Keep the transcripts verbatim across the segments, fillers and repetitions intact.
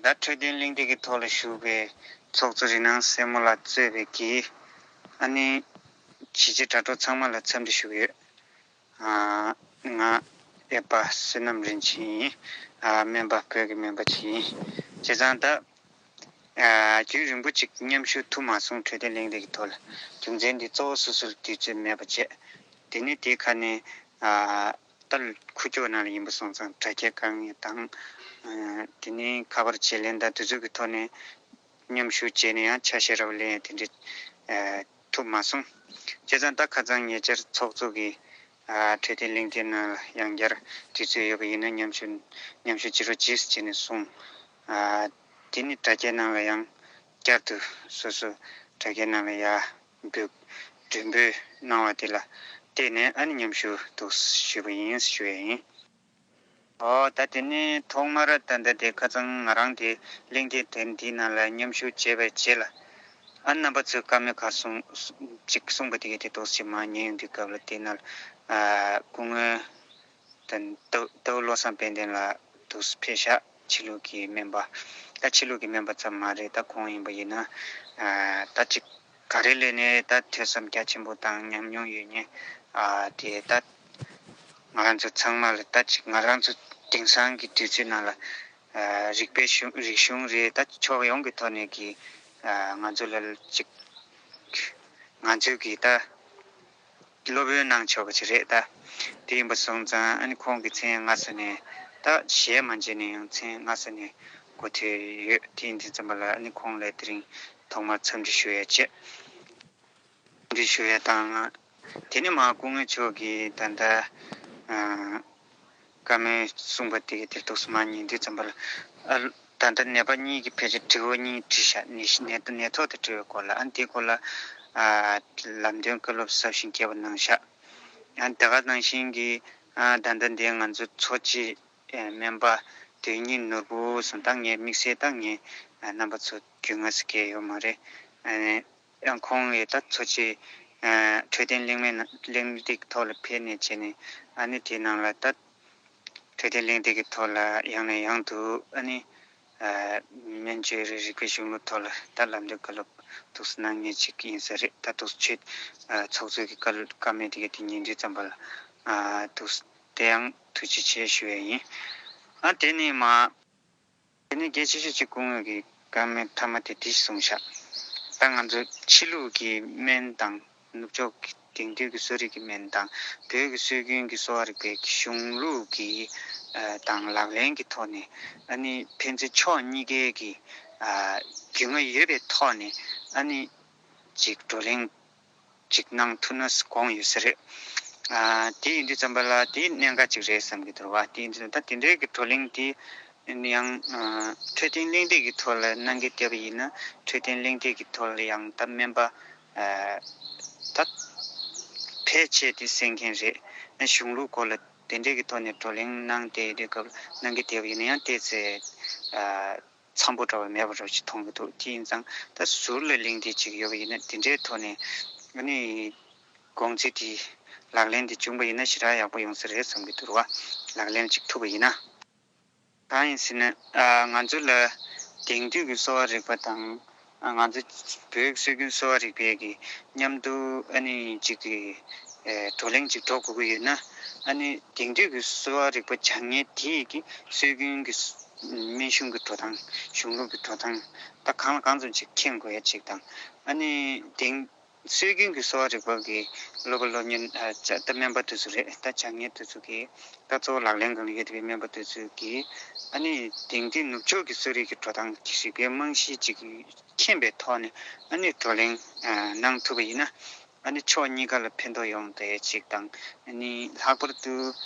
ད་འཕྲོད་བསྟེན་གླེང་སྟེགས་ཀྱི་ཐོག་ལ་བཞུགས་པའི་ཚོགས་གཙོ་རིག་སྣང་སྲས་མོ་ལགས་གཙོས་པའི་གི་ཨ་ནི་གཞིས་བྱེས་དྲ་གྲོགས་ཚང་མ་ལ་འཚམས་འདྲི་ཞུ་གི་ཡོད། ཨ་ང་ཨེ་པ་བསོད་ནམས་རིན་ཆེན་ཡིན། ཨ་སྨན་པ་བོད་ཀྱི་སྨན་པ་ཅིག་ཡིན། བྱས་ཙང་ད་ཨ་རྒྱུན་རིང་པོ་ཅིག་མཉམ་ཞུགས་ཐུབ་མ་སོང་། འཕྲོད་བསྟེན་གླེང་སྟེགས་ཀྱི་ཐོག་ལ། རྒྱུ་མཚན་འདི་གཙོ་བོ་སོ་སོར་དུས་ཚོད་མེད་པ་བྱས། དེ་ནས་དེའི་ཁ་ནས་ཨ་ད་ཁུག་ཀྱོག་ནང་ལ་ཡིན་པ་སོང་ཙང་དྲ་རྒྱའི་དཀའ་ངལ་དང་། ཨ་དེ་ནས་ཁ་པར་བརྗེ་ལེན་དང་དེ་ཚོ་གི་ཐོག་ནས་མཉམ་ཞུགས་བྱས་ནས་ཡང་ཆ་ཤས་རབ་ལེན་དེ་འདྲ་ཨ་ཐུབ་མ་སོང་། བྱས་ཙང་ད་ཁ་སང་ཉེ་ཆར་ཚོགས་གཙོ་གིས་ཨ་འཕྲོད་བསྟེན་གླེང་སྟེགས་ནང་ལ་ཡང་བསྐྱར་དུས་ཚོད་ཡོད་པ་ཡིན་ན་མཉམ་ཞུགས་མཉམ་ཞུགས་བྱེད་རོགས་གྱིས་ཟེར་ནས་གསུངས། ཨ་དེ་ནི་དྲ་རྒྱའི་ནང་ལ་ཡང་བསྐྱར་དུ་སོ་སོ་དྲ་རྒྱའི་ནང་ལ་ཡར་འབོད་མགྲོན་འབོད་གནང་བ་དེ་ལ་བརྟེན་ནས་ཨ་ནི་མཉམ་ཞུགས་འདུག་ཞུས་པ་ཡིན་ཞུ་ཡས་ཡིན། ཨོ་ད་དེ་ནས་ཐོག་མར་ད་ལྟ་དེ་ཁ་སང་ང་རང་དེ་གླེང་སྟེགས་དེ་འདིའི་ནང་ལ་མཉམ་ཞུགས་བྱས་པའི་རྗེས་ལ། ཨ་རྣམ་པ་ཚོས་བཀའ་མོལ་ག་གསུང་ཅིག་གསུངས་པ་དེ་གའི་དེ་ཏོག་ཙམ་མར་ཉན་ཡོང་དུས་སྐབས་ལ་དེ་ནང་ལ་ཨ་སྐུ་ངོ་དང་ལྟ་ལྟ་བུ་བློ་བཟང་དཔལ་ལྡན་ལགས་འདུག་ཕེབས་ཤག་ཕྱི་ལུགས་ཀྱི་སྨན་པ། ད་ཕྱི་ལུགས་ཀྱི་སྨན་པ་ཙམ་མ་རེད། ད་ཁོང་ཡིན་པ་ཡིན་ན་ཨ་ད་ཅིག་ག་རེ་ལས་ནས་ད་ཐོས་བསམ་རྒྱ་ཆེན་པོ་དང་ཉམས་མྱོང་ཡོད་མཁན་ཨ་དེ་ད་ང་རང་ཚོ་ཚང་མ་ལ་ད་ཅིག་ང་རང་ཚོ་དེང་སང་གི་དུས་ཚོད་ནང་ལ་ཨ་རིག་པའི་གཞུང་རིག་གཞུང་རེད། ད་ཕྱོགས་ཡོངས་ཀྱི་ཐོག་ནས་ཀྱི་ཨ་ང་ཚོ་ལ་ཅིག་ང་ཚོས་ཀྱི་ད་སློབ་ཡོན་གནང་ཆོག་པ་ཅིག་རེད། ད་དེ་ཡིན་པ་སོང་ཙང་ཨ་ནི་ཁོང་གི་མཚན་སྔ་ས་ནས་ད་ཞལ་མ་མཇལ་ནས་ཡང་མཚན་སྔ་ས་ནས་གོ་ཐོས་ཡོད། དེ་ཡིན་དུས་ཙམ་པ་ལ་ཨ་ནི་ཁོང་ལ་དེ་རིང་ཐོག་མར་འཚམས་འདྲི་ཞུ་ཡ་བྱས། འདྲི་ཞུ་ཡ་དང་། དེ་ནས་མར་སྐུ་ངོ་མཆོག་གིས་ད་ལྟ་ཨ་བཀའ་མོལ་གསུངས་པ་དེ་དེར་ཐུགས་སུ་མ་ཉན་དུས་ཙམ་པ་ལ་ཨ་ད་ལྟ་ནད་པ་གཉིས་ཀྱིས་ཕལ་ཆེར་དྲི་བ་གཉིས་དྲིས་ཤག་ནད་ནད་ནད་ཐོག་དང་འབྲེལ་བའི་སྐོར་ལ། ཨ་དེའི་སྐོར་ལ་ཨ་ལམ་སྟོན་བཀའ་སློབ་ཟབ་ཞིང་རྒྱས་པ་གནང་ཤག་ཨ་དེ་ག་ནང་བཞིན་གྱི་ཨ་ད་ལྟ་འདི་ང་ཚོ་འཚོ་བྱེད་ཨ་སྨན་པ་དོན་གཉེར་ནོར་བུ་སོང་ད་ངས་དམིགས་བསལ་ད་ངས་ཨ་རྣམ་པ་ཚོ་རྒྱུས་མངའ་ཟེར་མཁན་ཡོད་མ་རེད། ཨ་ཡང་ཁོང་ཡི་ད་འཚོ་བྱེད་ཨ་འཕྲོད་བསྟེན་གླེང་མོལ་ནང་གླེང་སྟེགས་ཐོག་ལ་ཕེབས་ནས་བྱས་ནས་ཨ་ནི་དེའི་ནང་ལ་ད་འཕྲོད་བསྟེན་གླེང་སྟེགས་ཀྱི་ཐོག་ལ་ཡང་ནས་ཡང་དུ་ཨ་ནི་ཨ་སྨན་བཅོས་རིག་རིག་པའི་གཞུང་ལུགས་ཐོག་ལ་ད་ལམ་སྟོན་བཀའ་སློབ་འདུག་སེ་གནང་མཁན་ཅིག་ཡིན་ས་རེད། ད་འདུག་སེ་ཆོས་ཨ་ཚོགས་གཙོ་གི་བཀའ་བཀའ་མོལ་དེ་ག་དེ་ཉན་དུས་ཙམ་པ་ལ་ཨ་འདུག་སེ་དེ་ཡང་ཐུགས་རྗེ་ཆེ་ཞུ་ཡས་ཡིན། ཨ་དེ་ནས་མ། དེ་ནས་རྒྱལ་ཆེ་ཤོས་ཀྱི་སྐུ་ངོ་གི་བཀའ་མོལ་མཐའ་མ་དེ་འདི་གསུངས་ཤག་ད་ང་ཚོ་ཕྱི་ལུགས་ཀྱི་སྨན་དང་ནུབ་ཕྱོགས་ཀྱི་དེང་དུས་ཀྱི་གསོ་རིག་གི་སྨན་དང་བོད་ཀྱི་སྲོལ་རྒྱུན་གྱི་གསོ་བ་རིག་པའི་གཞུང་ལུགས་ཀྱི་ཨ་དང་ལག་ལེན་གྱི་ཐོག་ནས་ཨ་ནི་ཕན་ཚུན་ཕྱོགས་གཉིས་ཀའི་གི་ཨ་རྒྱུས་མངའ་ཡོད་པའི་ཐོག་ནས་ཨ་ནི་ཅིག་བགྲོ་གླེང་ཅིག་གནང་ཐུབ་ན་དགོངས་ཡོད་ས་རེད། ཨ་དེ་ཡིན་དུས་ཙམ་པ་ལ་དེ་གནད་འགག་ཅིག་རེད་བསམ་གྱི་འདུག་བ། དེ་ཡིན་དུས་ད་དེ་འདྲའི་གི་བགྲོ་གླེང་དེ་ཡང་ཨ་འཕྲོད་བསྟེན་གླེང་སྟེགས་ཀྱི་ཐོག་ལ་གནང་གི་བསྡད་པ་ཡིན་ན་འཕྲོད་བསྟེན་གླེང་སྟེགས་ཀྱི་ཐོག་ལ་ཡང་ད་སྨན་པ་ཨ་ད་ཕལ་ཆེར་དེ་གསན་མཁན་རེད། གཞུང་ལུགས་སྐོར་ལ་དེ་འདྲའི་གི་ཐོག་ནས་བགྲོ་གླེང་གནང་བསྡད་དུས་སྐབས་གནང་གི་བསྡད་པ་ཡིན་ན་ཡང་ཏོག་ཙམ་ཨ། འཚམ་པོ་འདྲ་བ་མེད་པ་འདྲ་བ་ཞིག་མཐོང་གི་འདུག་དེ་ཡིན་ཙང་ད་ཟུར་ལ་གླེང་སྟེགས་ཅིག་ཡོད་པ་ཡིན་ན་དེ་འདྲའི་ཐོག་ནས་ཨ་ནི་དགོངས་ཚུལ་དེ་ལག་ལེན་དེ་བྱུང་པ་ཡིན་ན་ཞེ་དྲག་ཡག་པོ་ཡོང་ས་རེད་བསམ་གྱི་འདུག་བ། ལག་ལེན་ཅིག་ཐུབ་པ་ཡིན་ན། གང་ཡིན་ཟེར་ན་ཨ་ང་ཚོ་ལ་དེང་དུས་ཀྱི་གསོ་བ་རིག་པ་དང་ཨ་ང་ཚོ་བོད་ཀྱི་སྲོལ་རྒྱུན་གསོ་བ་རིག་པའི་གི་མཉམ་དུ་ཨ་ནི་ཅིག་གི་ཨེ་བགྲོ་གླེང་ཅིག་འགྲོ་དགོས་ཀྱི་ཡོད་ན་ཨ་ནི་དེང་དུས་ཀྱི་གསོ་བ་རིག་པ་སྦྱང་མཁན་དེ་གི་སྲོལ་རྒྱུན་གྱི་སྨན་གཞུང་གི་འགྲོ་སྟངས། གཞུང་ལུགས་ཀྱི་འགྲོ་སྟངས་ད་གང་ལ་གང་འཚམ་ཅིག་མཁྱེན་དགོས་ཡ་ཅིག་དང་། ཨ་ནི་དེང་སྲོལ་རྒྱུན་གྱི་གསོ་བ་རིག་པ་གི་སློབ་པ་སློབ་གཉེར་ཨ་ཅག་ད་སྨན་པ་དེ་ཚོ་རེད། ད་སྦྱང་མཁན་དེ་ཚོ་གི་ད་གཙོ་བོ་ལག་ལེན་སྒང་ལ་ཡོད་བསྡད་པའི་སྨན་པ་དེ་ཚོ་གི་ཨ་ནི་དེང་དུས་ནུབ་ཕྱོགས་ཀྱི་གསོ་རིག་གི་འགྲོ་སྟངས་ཀྱི་རིག་པའི་རྨང་གཞི་ཅིག་མཁྱེན་པའི་ཐོག་ནས་ཨ་ནི་བགྲོ་གླེང་ཨ་གནང་ཐུབ་པ་ཡིན་ན། ཨ་ནི་ཕྱོགས་གཉིས་ཀ་ལ་ཕན་ཐོགས་ཡོང་བསྡད་ཅིག་དང་། ཨ་ནི་ལྷག་པར་དུ་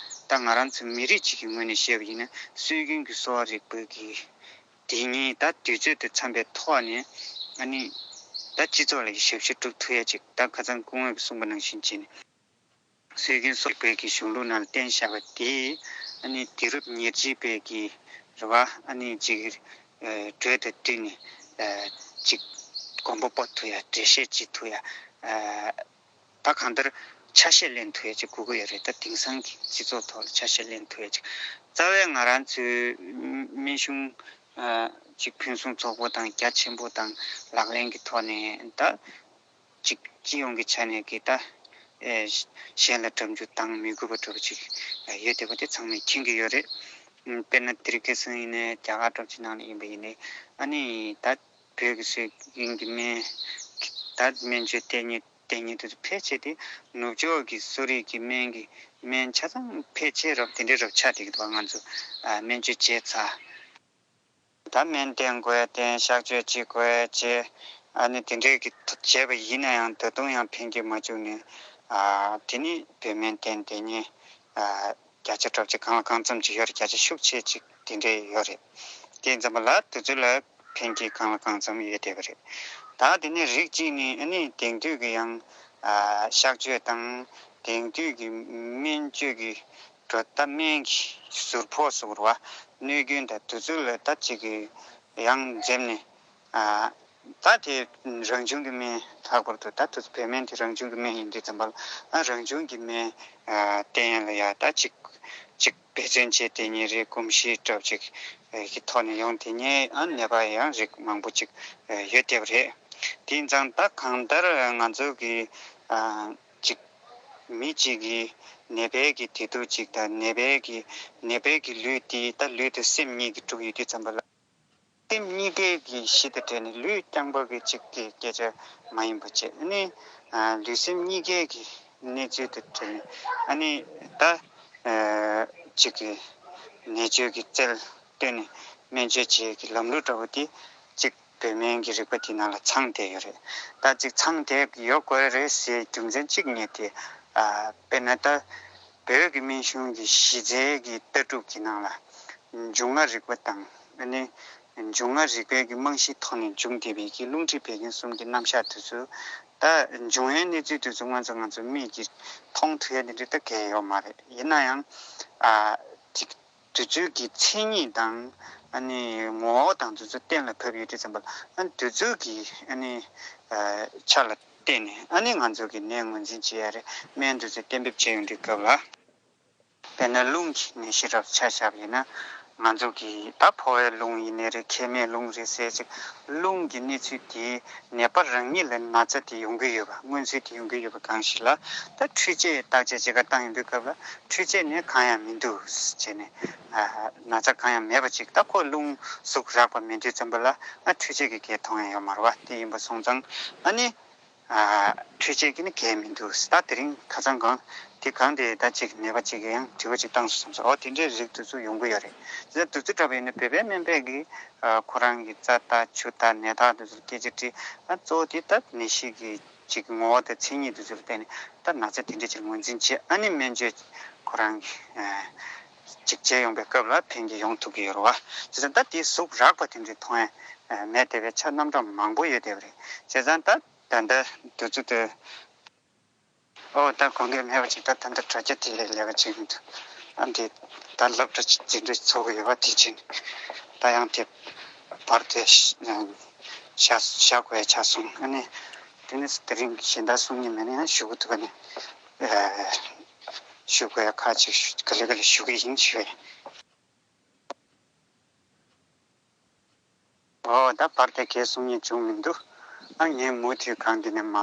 ད་ང་རང་ཚོ་མི་རིགས་གཅིག་གི་ངོས་ནས་བཤད་པ་ཡིན་ན་སྲོལ་རྒྱུན་གྱི་གསོ་བ་རིག་པ་གི་དེ་ཉིད་ད་དུས་ཚོད་དེ་འཚམ་པའི་ཐོག་ནས་ཨ་ནི་ད་སྤྱི་ཚོགས་ལ་ཞབས་ཞུ་སྒྲུབ་ཐུབ་ཡ་ཅིག་ད་ཁ་སང་སྐུ་ངོ་གིས་གསུངས་པ་ནང་བཞིན་བྱས་ནས་སྲོལ་རྒྱུན་གསོ་རིག་པའི་གི་གཞུང་ལུགས་ནང་ལ་བརྟེན་བཞག་པ་དེ་ཨ་ནི་དུས་རབས་ཉེར་གཅིག་པའི་གི་རེད་བ། ཨ་ནི་ཅིག་ཨ་འགྲོས་དང་བསྟུན་ནས་ཨ་ཅིག་གོམ་པ་སྤོ་ཐུབ་ཡ། འགྲེལ་བཤད་བྱེད་ཐུབ་ཡ། ཨ་ད་གང་ལྟར་ཆ་ཤས་ལེན་ཐུབ་ཡ་ཅིག་དགོས་ཀྱི་ཡོད་རེད། ད་དེང་སང་གི་སྤྱི་ཚོགས་ཐོག་ལ་ཆ་ཤས་ལེན་ཐུབ་ཡ་ཅིག་རྩ་བའི་ང་རང་ཚོའི་སྨན་གཞུང་ ཨ་ཅིག་ཕུན་སུམ་ཚོགས་པོ་དང་རྒྱ་ཆེན་པོ་དང་ལག་ལེན་གྱི་ཐོག་ནས་ད་ཅིག་སྤྱི་ཡོངས་ཀྱི་ཆ་ནས་ཀྱི་ད་ཨེ་གཞན་ལ་དགྲ་འཇུག་བཏང་མི་དགོས་པ་འདྲ་པོ་ཅིག་ཡོད་བསྡད་པ་དེ་ཚང་མས་མཁྱེན་གྱི་ཡོད་རེད། དཔེར་ན་དེ་རིང་ཁ་སང་ཡིན་ནའི་རྒྱ་གར་འདྲ་པོ་ཅིག་ནང་ལ་ཡིན་པ་ཡིན་ནའི་ཨ་ནི་ད་བོད་ཀྱི་སྲོལ་རྒྱུན་གྱི་སྨན་ད་སྨན་བཅོས་ལྟེ་གནས་ལྟེ་གནས་དེ་ཚོ་ཕལ་ཆེར་དེ་ནུབ་ཕྱོགས་ཀྱི་གསོ་རིག་གི་སྨན་གྱི་སྨན་ཆ་ཚང་ཕལ་ཆེར་རབ་དེ་འདྲའི་རབ་ཆགས་བསྡད་ཀྱི་འདུག་ང་ཚོ་ཨ་སྨན་བཅོས་བྱས་ཚར། ད་སྨན་བསྟེན་དགོས་བསྟེན། གཤག་བཅོས་བྱེད་དགོས་བྱེད། ཨ་ནི་དེ་འདྲའི་གི་ཐ་བྱས་པ་ཡིན་ན་ཡང་ད་དུང་ཡང་ཕན་གྱི་མ་བཅུག་ནས་ཨ་དེ་ནི་བོད་སྨན་བསྟེན་ལྟེ་གནས་ཨ་བརྒྱ་ཆ་གྲངས་ཅིག་གང་ལ་གང་འཚམ་ཅིག་ཡོད་རེད། བརྒྱ་ཆ་ཤུགས་ཆེ་ཅིག་དེ་འདྲས་ཡོད་རེད། དེ་ཙམ་པ་ལ་དེ་ཚོ་ལ་ཕན་གྱི་གང་ལ་གང་འཚམ་ཡོད་བསྡད་པ་རེད། ད་དེ་ནས་རིགས་གཅིག་ནི་ཨ་ནི་དེང་དུས་ཀྱི་ཡང་ཨ་གཤག་བཅོས་དང་དེང་དུས་ཀྱི་སྨན་བཅོས་ཀྱི་འགྲོ་ལྡོག་སྨན་གྱི་ཟུར་ཕོག་ཟུར་བ་གནོད་སྐྱོན་དང་དེ་ཚོ་ལ་ད་ཅིག་གི་ཡང་འཛེམས་ནས་ཨ་ད་དེ་རང་བྱུང་གི་སྨན་ལྷག་པར་དུ་ད་དུས་བོད་སྨན་དེ་རང་བྱུང་གི་སྨན་ཡིན་དུས་ཙམ་པ་ལ་ཨ་རང་བྱུང་གི་སྨན་ཨ་བསྟེན་ཡ་ལ་ཡ་ད་ཅིག་ཅིག་འབད་བརྩོན་བྱས་བསྟེན་ཡས་རེད། གོམས་གཤིས་འདྲ་པོ་ཅིག་ཨ་གི་ཐོག་ནས་ཡོང་བསྡད་མཁན་ཨ་ནད་པ་ཡང་རིགས་མང་པོ་ཅིག་ཨ་ཡོད་བསྡད་པ་རེད། དེ་ཡིན་ཙང་ད་གང་ལྟར་ང་ཚོ་གི་ཨ་ཅིག་མི་གཅིག་གི་ནད་པའི་གི་བདེ་སྡུག་ཅིག་དང་ནད་པའི་གི་ནད་པའི་གི་ལུས་དེ་ད་ལུས་དང་སེམས་གཉིས་ཀྱི་དཀྲུག་ཡོད་དུས་ཙམ་པ་ལ། སེམས་གཉིས་ཀའི་གི་གཞི་དང་འབྲེལ་ནས་ལུས་རྐྱང་པ་གི་གཅིག་གི་སྐད་ཆ་མ་ཡིན་པ་བྱས་ཨ་ནི་ཨ་ལུས་སེམས་གཉིས་ཀའི་གི་གནས་ཚུལ་དང་འབྲེལ་ནས་ཨ་ནི་ད་ཨ་གཅིག་གི་ནད་བཅོས་ཀྱི་རྩལ་བཏོན་ནས་སྨན་བཅོས་བྱེད་ཀྱི་ལམ་ལུགས་འདྲ་པོ་དེ་གཅིག་བོད་སྨན་གྱི་རིག་པ་དེ་ནང་ལ་ཚང་བསྡད་ཡོད་རེད། ད་གཅིག་ཚང་བསྡད་ཡོད་དགོས་རེད་ཟེར་རྒྱུ་མཚན་གཅིག་ངས་དེ་ཨ་དཔེར་ན་ད་བོད་ཀྱི་སྨན་གཞུང་གི་གཞི་རྩའི་གི་ལྟ་གྲུབ་ཀྱི་ནང་ལ་འབྱུང་བ་རིག་པ་དང་ཨ་ནི་འབྱུང་བ་རིག་པའི་གི་རྨང་གཞིའི་ཐོག་ནས་བྱུང་བསྡད་པའི་གི་རླུང་མཁྲིས་བད་ཀན་གསུམ་གྱི་རྣམ་གཞག་དེ་ཚོ་ད་འབྱུང་བའི་གནས་ཚུལ་དེ་ཚོ་སྔོན་ཚོ་ང་ཚོ་མིག་གིས་མཐོང་ཐུབ་ཡ་དེ་འདྲ་ད་གང་ཡང་ཡོད་མ་རེད། ཡིན་ན་ཡང་ཨ་དེ་དེ་ཚོའི་གི་མཚན་ཉིད་དང་ཨ་ནི་ངོ་བོ་དང་དེ་ཚོ་གཏན་ལ་ཕབ་ཡོད་དུས་ཙམ་པ་ཨ་ནི་དེ་ཚོའི་གི་ཨ་ནི་ཨ་ཆ་ལ་བརྟེན་ནས་ཨ་ནི་ང་ཚོ་གི་ནད་ངོས་འཛིན་བྱེད་ཡ་རེད། སྨན་དེ་ཚོ་གཏན་འབེབས་བྱེད་ཡོང་དུས་སྐབས་ལ། དཔེར་ན་རླུང་གི་ནད་གཞི་རབ་ཆ་བཞག་པ་ཡིན་ན་ང་ཚོ་གི་ད་ཕོ་བའི་རླུང་ཡིན་ནའི་རེད། མཁལ་མའི་རླུང་རེད་ཟེར་ཅིག་རླུང་གི་གནས་ཚུལ་དེའི་ནད་པ་རང་ཉིད་ལ་ན་ཚ་དེ་ཡོང་གི་ཡོད་པ་མངོན་ཚུལ་དེ་ཡོང་གི་ཡོད་པ་གང་ཞིག་ལ་ད་འཕྲུལ་ཆས་བརྟག་དཔྱད་བྱེད་གར་བཏང་ཡོང་དུས་སྐབས་ལ་འཕྲུལ་ཆས་ནས་གང་ཡང་མི་འདུག་བྱས་ནས་ཨ་ན་ཚ་གང་ཡང་མེད་པ་ཅིག་ད་ཁོ་རླུང་གཟུགས་རགས་པ་མེད་དུས་ཙམ་པ་ལ་ཨ་འཕྲུལ་ཆས་ཀྱིས་གང་ཡང་མཐོང་ཡ་ཡོད་མ་རེད་བ། དེ་ཡིན་པ་སོང་ཙང་ཨ་ནི། ཨ་འཕྲུལ་ཆས་ཀྱིས་ནི་གང་ཡང་མི་འདུག་ད་དེ་རིང་ཁ་སང་གང་དེ་གང་དེ་ད་ཅིག་ནད་པ་ཅིག་གིས་ཡང་དྲི་བ་ཅིག་བཏང་སོང་བསམ་སོང་། ཨོ་དེ་འདྲའི་རིགས་དེ་ཚོ་ཡོང་གི་ཡོད་རེད། དེ་ཚོ་དེ་ཚོ་འདྲ་པོ་ཡིན་ན་བོད་པའི་སྨན་པས་ཀྱིས་ཨ་ཁོ་རང་གི་རྩ་བལྟ་ཆུ་བལྟ་ནད་རྟགས་དེ་ཚོ་ལ་སྐད་ཆ་དྲིས་ཨ་གཙོ་བོ་དེ་ད་ནད་གཞི་གི་ཅིག་ངོ་བོ་དང་མཚན་ཉིད་དེ་ཚོ་ལ་བརྟེན་ནས་ད་ན་ཚ་དེ་འདྲ་ཅིག་ངོས་འཛིན་བྱས་ཨ་ནི་སྨན་བཅོས་ཁོ་རང་གི་ཨ་ཅིག་བྱས་ཡོང་པའི་སྐབས་ལ་ཕན་གྱི་ཡོང་ཐུབ་ཀྱི་ཡོད་རེད་བ། བྱས་ཙང་ད་དེ་གཟུགས་རགས་པ་དེ་འདྲའི་མཐོང་ཡ་མེད་བསྡད་པའི་ཆ་རྣམ་གྲངས་མང་པོ་ཡོད་བསྡད་པ་རེད། བྱས་ཙང་ད། ད་ལྟ་དུས་ཚོད་དེ། ཨོ་ད་དགོངས་འགལ་མེད་པ་ཅིག་ད་ད་ལྟ་དྲ་རྒྱ་དེ་ལས་ལས་ཀ་བྱེད་ཀྱི་འདུག་ཨ་འདི་ད་སློབ་གྲྭ་ཅིག་འཛིན་གྲྭ་ཚོགས་ཀྱི་ཡོད་པ་དེ་བྱས་ནས་ད་ཡང་དེ་བར་དེ་བཞག་བཞག་དགོས་ཡ་ཆགས་སོང་། ཨ་ནི་དེ་ནི་དེ་རིང་གཞན་དག་གསུང་མཁན་མེད་ན་ཡང་ཞུ་གི་འདུག་ཨ་ནི་ཞུ་དགོས་ཡ་ཁག་ཅིག་ག་ལེ་ག་ལེ་ཞུ་གི་ཡིན་ཞུ་ཡ། ཨོ་ད་བར་དེ་གས་གསུང་ཉན་བྱུང་མི་འདུག་ཨ་ངས་མུ་མཐུད་གང་གི་ནས་མ་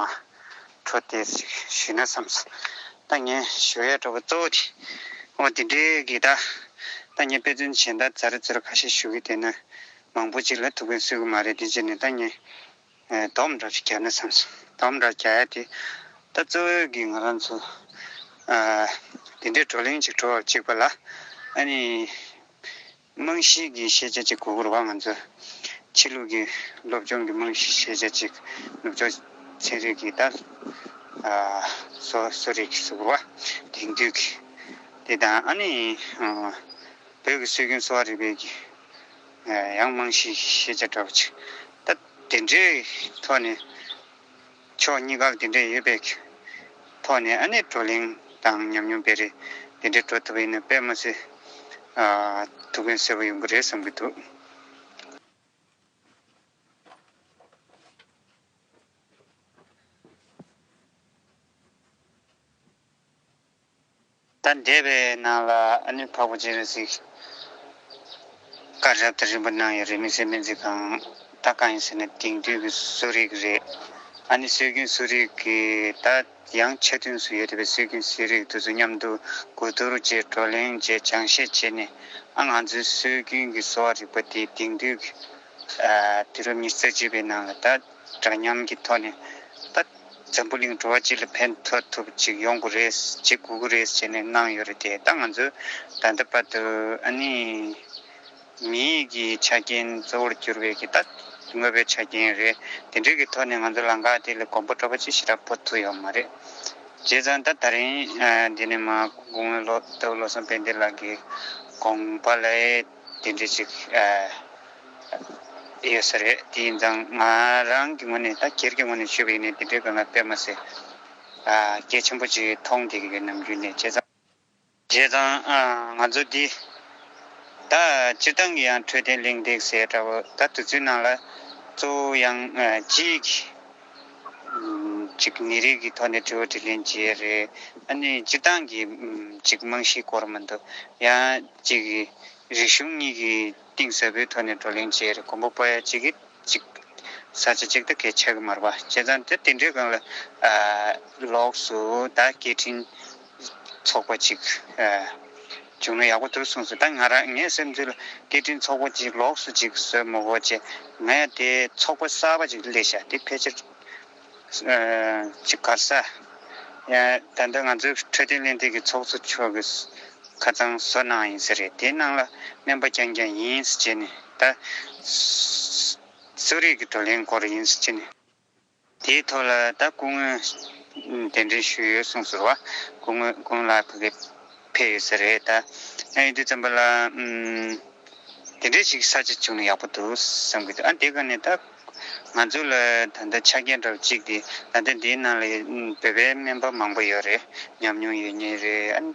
འཕྲོ་དེ་ཞུས་ན་བསམ་སོང་། ད་ངས་ཞུ་ཡ་འདྲ་པོ་གཙོ་བོ་དེ་ཨོ་དེ་འདྲའི་གི་ད་ད་ངས་དཔེ་མཚོན་གཞན་དག་ཛ་རི་ཛུ་རི་ཁ་ཤས་ཞུ་གི་དེ་ནི་མང་པོ་ཅིག་ལ་ཐུགས་ཕན་གསོས་གི་མ་རེད། དེ་བྱས་ནས་ད་ངས་སྡོམ་འདྲ་ཞིག་རྒྱག་ན་བསམ་སོང་། སྡོམ་འདྲ་རྒྱག་ཡ་དེ་ད་གཙོ་བོ་གི་ང་རང་ཚོ་དེ་འདྲའི་བགྲོ་གླེང་ཅིག་འགྲོ་བ་གཅིག་པ་ལ་ཨ་ནི། རྨང་གཞིའི་གི་ཤེས་བྱ་ཅིག་དགོས་ཀྱི་རེད་བ། ང་ཚོ་ཕྱི་ལུགས་ཀྱི་སློབ་སྦྱོང་གི་རྨང་གཞིའི་ཤེས་བྱ་ཅིག་ནུབ་ཕྱོགས་ཚན་རིག་གི་ད་ཨ་གསོ་གསོ་རིག་གི་གཟུགས་པོ་དེང་དུས་ཀྱི་དེ་དང་ཨ་ནི་ཨ་བོད་ཀྱི་སྲོལ་རྒྱུན་གསོ་བ་རིག་པའི་གི་ཨ་ཡང་རྨང་གཞིའི་ཤེས་བྱ་འདྲ་བོ་ཅིག་ད་དེ་འདྲའི་ཐོག་ནས། ཕྱོགས་གཉིས་ཀ་ལ་དེ་འདྲས་ཡོད་པའི་ཐོག་ནས་ཨ་ནི་བགྲོ་གླེང་དང་ཉམས་མྱོང་སྤེལ་རེས་དེ་འདྲས་འགྲོ་ཐུབ་པ་ཡིན་ན་དཔེ་མ་སྲིད་ཨ་ཐུགས་ཕན་གསོས་པ་ཡོང་གི་རེད་བསམ་གྱི་འདུག་ད་འདས་པའི་ནང་ལ་ཨ་ནི་འཕགས་པ་སྤྱན་རས་གཟིགས། བཀའ་རབ་དང་རིམ་པ་གནང་ཡོད་རེད། དམིགས་བསལ་སྨན་རྩིས་ཁང་ད་གང་ཡིན་ཟེར་ན་དེང་དུས་ཀྱི་གསོ་རིག་རེད། ཨ་ནི་སྲོལ་རྒྱུན་གསོ་རིག་གི་ད་ཡང་ཆ་མཐུན་སུ་ཡོད་བསྡད་པའི་སྲོལ་རྒྱུན་གསོ་རིག་དེ་ཚོ་མཉམ་དུ་གོ་བསྡུར་བྱས། བགྲོ་གླེང་བྱས། སྦྱང་བཤད་བྱས་ནས། ཨ་ང་ཚོའི་སྲོལ་རྒྱུན་གྱི་གསོ་བ་རིག་པ་དེ་དེང་དུས་ཀྱི་ཨ་དུས་རབས་ཉི་ཤུ་རྩ་གཅིག་པའི་ནང་ལ་ད་འདྲ་མཉམ་གྱི་ཐོག་ནས་ད་འཛམ་བུ་གླིང་འགྲོ་བ་སྤྱི་ལ་ཕན་ཐོགས་ཐུབ་ཅིག་ཡོང་དགོས་རེད། བྱེད་དགོས་ཀྱི་རེད་ཟེར་ནས་གནང་ཡོད་རེད་དེ། ད་ང་ཚོས་ད་ལྟ་བར་དུ་ཨ་ནི་མིའི་གི་ཆ་རྐྱེན་གཙོ་བོར་གྱུར་པའི་གི་ད་དངོས་པོའི་ཆ་རྐྱེན་རེད། དེ་འདྲའི་གི་ཐོག་ནས་ང་ཚོ་ལམ་ཁ་དེ་ལ་གོམ་པ་འགྲོ་བ་ཅིག་ཞེ་དྲག་སྤོ་ཐུབ་ཡོད་མ་རེད། བྱས་ཙང་ད་ད་རིང་ཨ་འདི་ནས་མར་སྐུ་ངོ་ལོ་ལྟ་བུ་བློ་བཟང་དཔལ་ལྡན་ལགས་ཀྱི་དགོངས་པ་ལ་དེ་འདྲ་ཅིག་ཨ་ཡོད་ས་རེད། དེ་ཡིན་ཙང་ང་རང་གི་ངོས་ནས་ད་སྒེར་གྱི་ངོས་ནས་ཞུས་པ་ཡིན་ན་དེ་འདྲའི་སྒང་ལ་དཔེ་མ་སྲིད་ཨ་གལ་ཆེན་པོ་ཅིག་མཐོང་བསྡད་ཀྱི་ཡོད། ནམ་རྒྱུན་ནས། བྱས་ཙང་། བྱས་ཙང་ཨ་ང་ཚོ་འདི་ད་སྤྱིར་བཏང་གི་ཡང་འཕྲོད་བསྟེན་གླེང་སྟེགས་ཟེར་འདྲ་བོ་ད་དུས་ཚོད་ནང་ལ་གཙོ་བོ་ཡང་ཨ་སྤྱིའི་གི་ཨམ་ཅིག་ནད་རིགས་ཀྱི་ཐོག་ནས་དྲི་བ་དྲིས་ལན་བྱེད་ཡས་རེད། ཨ་ནི་སྤྱིར་བཏང་གི་ཨམ་ཅིག་རྨང་གཞིའི་སྐོར་མ་གཏོགས། ཡང་ཅིག་གི་རིག་གཞུང་གཉིས་ཀྱི་གཏིང་ཟབ་པོའི་ཐོག་ནས་བགྲོ་གླེང་བྱེད་ཡས་རེད། གོམ་པ་སྤོ་ཡ་ཅིག་གི་ཅིག་ས་ཆ་ཅིག་ད་གལ་ཆགས་ཀྱི་མ་རེད་པ། བྱས་ཙང་ད་དེ་འདྲའི་སྒང་ལ་ཨ་ལོགས་སུ་ད་སྐད་འཕྲིན་ཚོགས་པ་ཅིག་ཨ་བྱུང་ན་ཡག་པོ་འདུག་གསུངས་སོང་། ད་ང་རང་ངའི་སེམས་ཚོད་ལ་སྐད་འཕྲིན་ཚོགས་པ་ཅིག་ལོགས་སུ་ཅིག་བཟོས་མ་དགོས་བྱས། ང་ཡང་དེ་ཚོགས་པ་གསར་པ་ཅིག་སླེབས་ཤག་དེ་ཕལ་ཆེར་ཨ་ཅིག་ག་རེ་ཟ། ཡང་ད་ལྟ་ང་ཚོའི་འཕྲོད་བསྟེན་གླེང་སྟེགས་ཀྱི་ཚོགས་གཙོ་མཆོག་གིས་ཁ་སང་བཟོ་གནང་ཡིན་ས་རེད། དེའི་ནང་ལ་སྨན་པ་རྐྱང་རྐྱང་ཡིན་ཟེར་བྱས་ནས། ད་གསོ་རིག་གི་བགྲོ་གླེང་སྐོར་ཡིན་ཟེར་བྱས་ནས། དེའི་ཐོག་ལ་ད་སྐུ་ངོས་གདན་འདྲེན་ཞུས་ཡོད་གསུངས་སོང་བ། སྐུ་ངོ་སྐུ་ངོ་ལགས་ཕ་གིར་ཕེབས་ཡོད་ས་རེད། ད་ཡིན་དུས་ཙམ་པ་ལ་ཨམ་དེ་འདྲའི་ཞིག་ས་ཆ་བྱུང་ན་ཡག་པོ་འདུག་བསམ་གྱི་འདུག་ཨ་དེ་ག་ནས་ད་ང་ཚོ་ལ་ད་ལྟ་ཆ་རྐྱེན་འདྲ་བོ་གཅིག་དེ། ད་ལྟ་འདིའི་ནང་ལ་ཨམ་བོད་པའི་སྨན་པ་མང་པོ་ཡོད་རེད། ཉམས་མྱོང་ཡོད་མཁན་རེད། ཨ་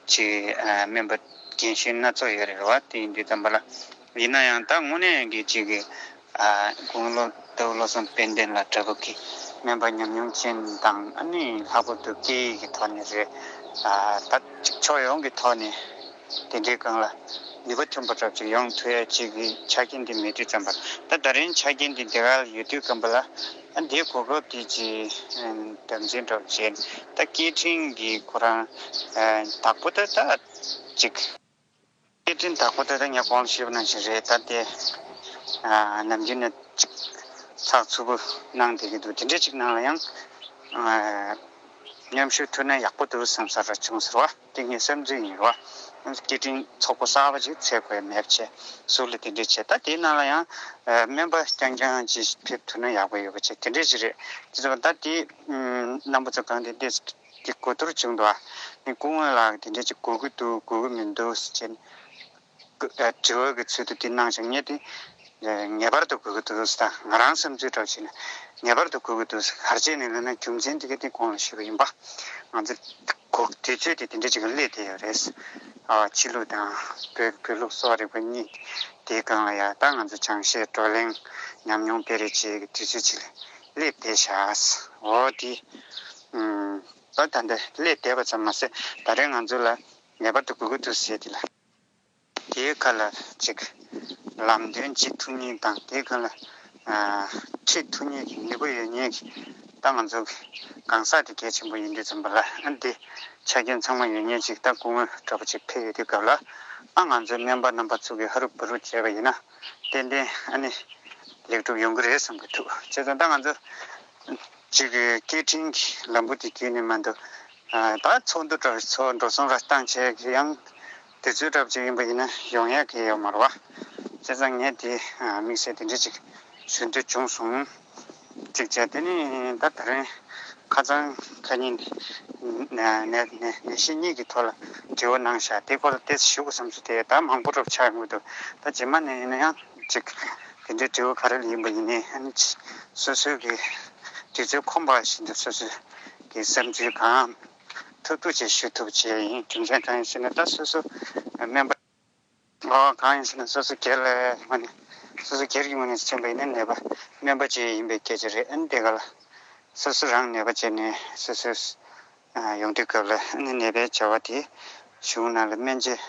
ཅིག་ཨ་སྨན་པ་རྒན་གཞོན་སྣ་ཚོགས་ཡོད་རེད་བ། དེ་ཡིན་དུས་ཙམ་པ་ལ། ཡིན་ན་ཡང་ད་དངོས་གནས་ཀྱི་ཅིག་གི་ཨ་དགུང་ལོ་ལྟ་བུ་བློ་བཟང་དཔལ་ལྡན་ལགས་འདྲ་པོ་གི་སྨན་པ་ཉམས་མྱོང་ཅན་དང་། ཨ་ནི་ལྷག་པར་དུ་སྐད་ཡིག་གི་ཐོག་ནས་རེད། ཨ་ད་ཅིག་ཕྱོགས་ཡོངས་ཀྱི་ཐོག་ནས་དེ་འདྲའི་སྒང་ལ་ནུས་པ་ཐོན་པ་འདྲ་པོ་ཅིག་ཡོང་ཐུབ་ཡ་ཅིག་གི་ཆ་རྐྱེན་དེ་མེད་དུས་ཙམ་པ། ད་ད་རིང་ཆ་རྐྱེན་དེ་དེ་ག་ལ་ཡོད་དུས་ཙམ་པ་ལ། ཨ་འདིའི་གོ་སྐབས་དེ་ཅིག་དམ་འཛིན་འདྲ་པོ་བྱས། ད་སྐད་འཕྲིན་གྱི་ཁོ་རང་ཨ་བདག་པོ་ད་ད་ཅིག་སྐད་འཕྲིན་བདག་པོ་དེ་ད་ངས་གོང་ལ་ཞུས་པ་ནང་བཞིན་རེད། ད་དེ་ཨ་ནམ་རྒྱུན་ནས་ཅིག་ཚགས་ཚུད་པོ་གནང་བསྡད་ཀྱི་འདུག་དེ་འདྲ་ཅིག་ནང་ལ་ཡང་ཨ་མཉམ་ཞུགས་ཐུབ་ན་ཡག་པོ་འདུག་བསམ་ས་ར་བྱུང་ཟེར་བ། དེ་ངའི་བསམ་ཚུལ་ཡིན་ར་བ། སྐད་འཕྲིན་ཚོགས་པ་གསར་པ་ཅིག་འཚོལ་དགོས་མེད་པ་བྱས། ཟུར་ལ་དེ་འདྲ་བྱས། ད་དེའི་ནང་ལ་ཡང་ཨ་སྨན་པ་རྐྱང་རྐྱང་ཅིག་ཕེབས་ཐུབ་ན་ཡག་པོ་ཡོད་པ་བྱས། དེ་འདྲ་ཅིག་རེད། དེ་ཚོ་ད་དེ་ཨམ་རྣམ་པ་ཚོ་གང་དེ་འདྲ་གི་གོ་བསྡུར་བྱུང་འདུག་ཨ། ནི་སྐུ་ངོ་ལགས་དེ་འདྲ་ཅིག་དགོས་ཀྱི་འདུག་དགོས་ཀྱི་མི་འདུག་ཟེར་བྱས་ནས་དྲི་བ་གི་ཚུལ་དུ་དེ་གནང་བྱུང་། ངས་དེ་ངེས་པར་དུ་དགོས་ཀྱི་འདུག་ཟེར། ད་ང་རང་བསམ་ཚུལ་འདྲ་བྱས་ནས་ངེས་པར་དུ་དགོས་ཀྱི་འདུག་ཟེར། ག་རེ་བྱས་ནས་ལབ་ན་རྒྱུ་མཚན་དེ་ག་དེ་གོང་ལ་ཞུས་པ་ཡིན་པ། ང་ཚོ་གོ་དུས་ཚོད་དེ་དེ་འདྲ་ཅིག་སླེབས་བསྡད་ཡོད་རེད། ཨ་ཕྱི་ལུགས་དང་བོད་བོད་ལུགས་གསོ་བ་རིག་པ་གཉིས་དེའི་སྒང་ལ་ཡ་ད་ང་ཚོ་སྦྱང་བཤད་བགྲོ་གླེང་ཉམས་མྱོང་སྤེལ་རེས་བྱེད་ཀྱི་དུས་ཚོད་ཅིག་སླེབས་བསྡད་ཤག་འོ་དེ་ཨུམ། ད་ད་འདི་སླེབས་བསྡད་པ་ཙམ་མ་ཟད། ད་རེས་ང་ཚོ་ལ་ངེས་པར་དུ་དགོས་ཀྱི་འདུག་ཟེར་དེ་ལ། དེའི་ཁ་ལ་ཅིག་ལམ་སྟོན་བྱེད་ཐུབ་མཁན་དང་། དེའི་ཁ་ལ་ཨ་ཁྲིད་ཐུབ་མཁན་གྱི་ནུས་པ་ཡོད་མཁན་གྱི། ད་ང་ཚོ་གང་ཟག་དེ་གལ་ཆེན་པོ་ཡིན་དུས་ཙམ་པ་ལ། ཨ་འདི་ཆ་རྐྱེན་ཚང་མ་ཡོད་མཁན་ཅིག་ད་སྐུ་ངོ་འདྲ་པོ་ཅིག་ཕེབས་ཡོད་དུས་སྐབས་ལ། ཨ་ང་ཚོ་སྨན་པ་རྣམ་པ་ཚོ་གིས་ཧ་རུ་བ་རུ་བྱས་པ་ཡིན་ན། ཏན་ཏན་ཨ་ནི་ལེགས་གྲུབ་ཡོང་གི་རེད་བསམ་གྱི་འདུག་བྱས་ཙང་ད་ང་ཚོ་གཅིག་གི་སྐད་འཕྲིན་གྱི་ལམ་བུ་དེ་བརྒྱུད་ནས་མ་གཏོགས། ཨ་ད་ཚོགས་འདུ་འདྲ་བོ་ཚོགས་འགྲོ་སོང་ར་བཏང་བྱས་ཀྱི་ཡང་དུས་ཚོད་འདྲ་བོ་ཅིག་ཡིན་པ་ཡིན་ན་ཡོང་ཡག་གི་ཡོད་མ་རེད་བ། བྱས་ཙང་ངས་དེ་ཨ་དམིགས་བསལ་དེ་འདྲ་ཅིག་ཞུ་འདོད་བྱུང་སོང་། གཅིག་བྱས། དེ་ནས་ད་ད་རིང་ཁ་སང་ཁ་ཉིན་ནད་ནད་ནད་གཞི་གཉིས་ཀྱི་ཐོག་ལ་དྲི་བ་གནང་བཞག་དེ་སྐོར་ལ་ཏོག་ཙམ་ཞུ་དགོས་བསམ་སོང་། དེ་ད་མང་པོ་འདྲ་བོ་ཆགས་ཡོང་གི་འདུག་ད་རྗེས་མ་ནས་ཡིན་ན་ཡང་ཅིག་དེ་འདྲའི་དྲི་བ་ག་རེ་ཡིན་པ་ཡིན་ནའི། ཨ་ནི་སོ་སོའི་གི་དུས་ཚོད་ཁོམ་པ་བཞིན་དུ་སོ་སོའི་གི་བསམ་ཚུལ་གང་ཐུབ་ཐུབ་བྱས་ཞུ་ཐུབ་བྱས་ཡིན། རྒྱུ་མཚན་གང་ཡིན་ཟེར་ན་ད་སོ་སོ་སྨན་པ། ཨོ་གང་ཡིན་ཟེར་ན་སོ་སོ་སྒེར་ལ་ངོས་ནས་སོ་སོ་སྒེར་གྱི་ངོས་ནས་མཚོན་པ་ཡིན་ན་ནད་པ་སྨན་པ་ཅིག་ཡིན་པའི་སྐད་ཆ་རེད། ཨ་ནི་དེ་ག་ལ་སོ་སོ་རང་ནད་པ་བྱས་ནས་སོ་སོ་ཡོང་དུས་སྐབས་ལ། ཨ་ནི་ནད་པའི་བྱ་བ་དེ་གཞུང་ནང་ལ་སྨན་བཅོས་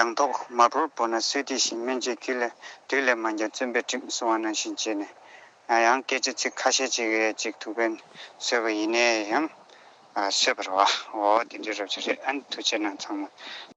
ཡང་ཐོག་མ་བོར་བོར་ན་གསོས་དེ་བཞིན། སྨན་དཔྱད་ཀྱིས་ལས་དུས་ལས་མ་འགྱངས། བཙུན་པས་དྲིམ་གསོ་བ་ནང་བཞིན་བྱས་ནས། ཡང་སྐད་ཆ་ཚིག་ཁ་ཤས་ཅིག་ཅིག་ཐུགས་ཕན་གསོས་པ་ཡིན་ནའི་ཡང་གསོས་པ་རེད་བ། འོ་དེ་འདྲའི་རབ་ཅིག་རེད། ཨ་ནི་ཐུགས་རྗེ་གནང་ཚང་མ།